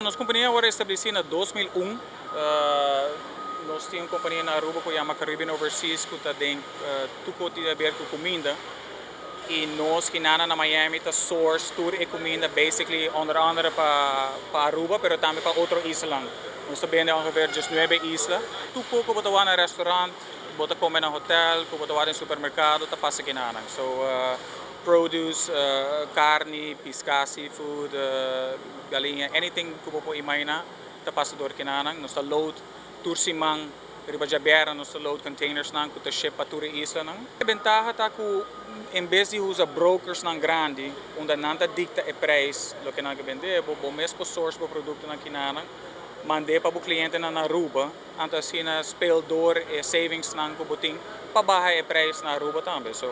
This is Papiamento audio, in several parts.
Nos compania a wordo estableci na 2001. Nos tin un compania na Aruba cu yama Caribbean Overseas, cu ta den tur cos di haber cu cuminda. Y nos akinan na Miami ta source tur e cuminda, basically, onder andere pa Aruba, pero tambe pa otro isla. Nos ta bende ongeveer 19 isla. Tur cos cu bo ta na restaurant, bo ta come na hotel, cu bo ta na supermercado, ta pasa akinan. So, produce, carni, pisca, seafood, galiña, anything cu bo por imagina, ta pasa door akinan. Nos ta load tur siman, riba diabierna nos ta load containers nan cu ta ship pa tur isla nan. E ventaha ta cu en bes di usa brokers nan grandi, unda nan ta dicta e prijs, loke nan ta bende, bo mes por source bo producto nan akinan, manda pa e cliente na Aruba, anto asina speel door e savings nan cu bo tin pa baha e prijs na Aruba tambe. So,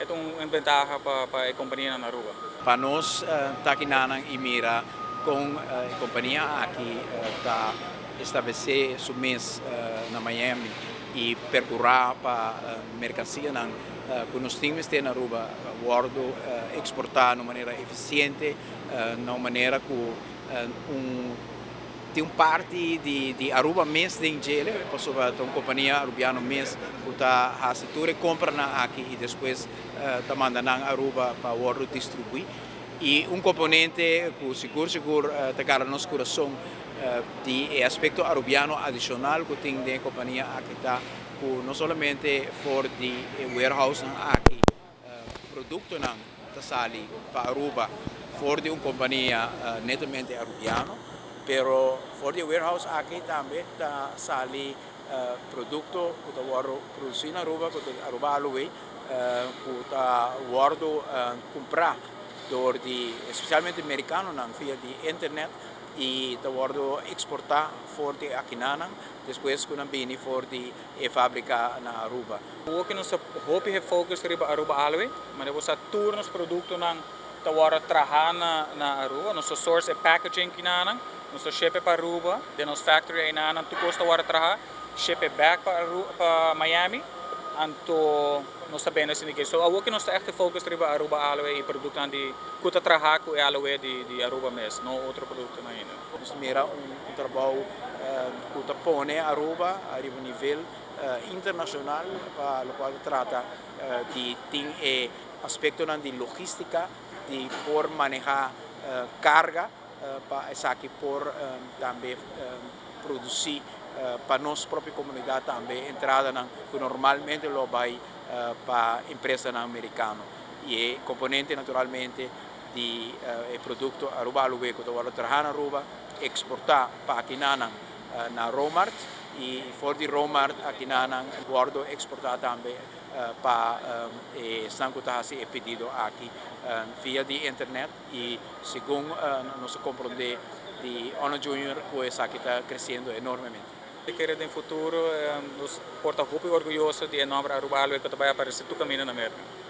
e ta un ventaha pa e compania na Aruba. Pa nos ta akinan y mira con e compania aki ta establece su mes na Miami y percura pa mercancia nan cu nos tin na Aruba wordo exporta di un manera eficiente, di un manera cu tin un parti di Aruba mes den dje, pasobra un compania arubiano mes cu ta haci tur compra aki y despues ta manda na Aruba pa wordo distribui. Y un componente cu sigur sigur ta gara nos curason di aspecto arubiano adicional cu tin den e compania aki ta cu no solamente for di warehouse aki producto nan ta sali pa Aruba for di un compania netamente arubiano, pero for di warehouse aki tambe ta sali producto cu ta wordo produci na Aruba, cu ta Aruba Aloe, cu ta wordo cumpra door di especialmente americano nan via di internet y ta wordo exporta for di akinan despues cu nan bini for di e fabrica na Aruba. Ook nos hopi focus riba Aruba Aloe, maar bo sa tur nos producto nan ta wordo traha na Aruba, nos source e packaging akinan, nos ship pa Aruba, den nos factory einan tur cos ta wordo traha, ship back pa Aruba, pa Miami, anto nos ta bende asina aki. So awor nos ta echt focus riba Aruba Aloe y producto di cu ta traha cu aloe di Aruba mes, no otro producto ainda. Nos mira un trabou cu ta pone Aruba riba nivel internacional pa loke ta trata di tin e aspecto di logistica, di por maneha carga pa esaki por tambe produci pa nos propio comunidad tambe entrada nan cu normalmente lo bay pa empresa americano y e componente naturalmente di e producto Aruba Aloe cu ta traha na Aruba, exporta pa akinan na Romart y for di Romart akinan wordo exporta tambe pa esnan cu ta haci e pedido aki via di internet y segun nos a compronde di Ono Junior, pues aki ta creciendo enormemente. Mi ta kere den futuro nos por ta hopi orguyoso di e nomber Aruba Aloe cu ta bay aparece tur caminda na Merca.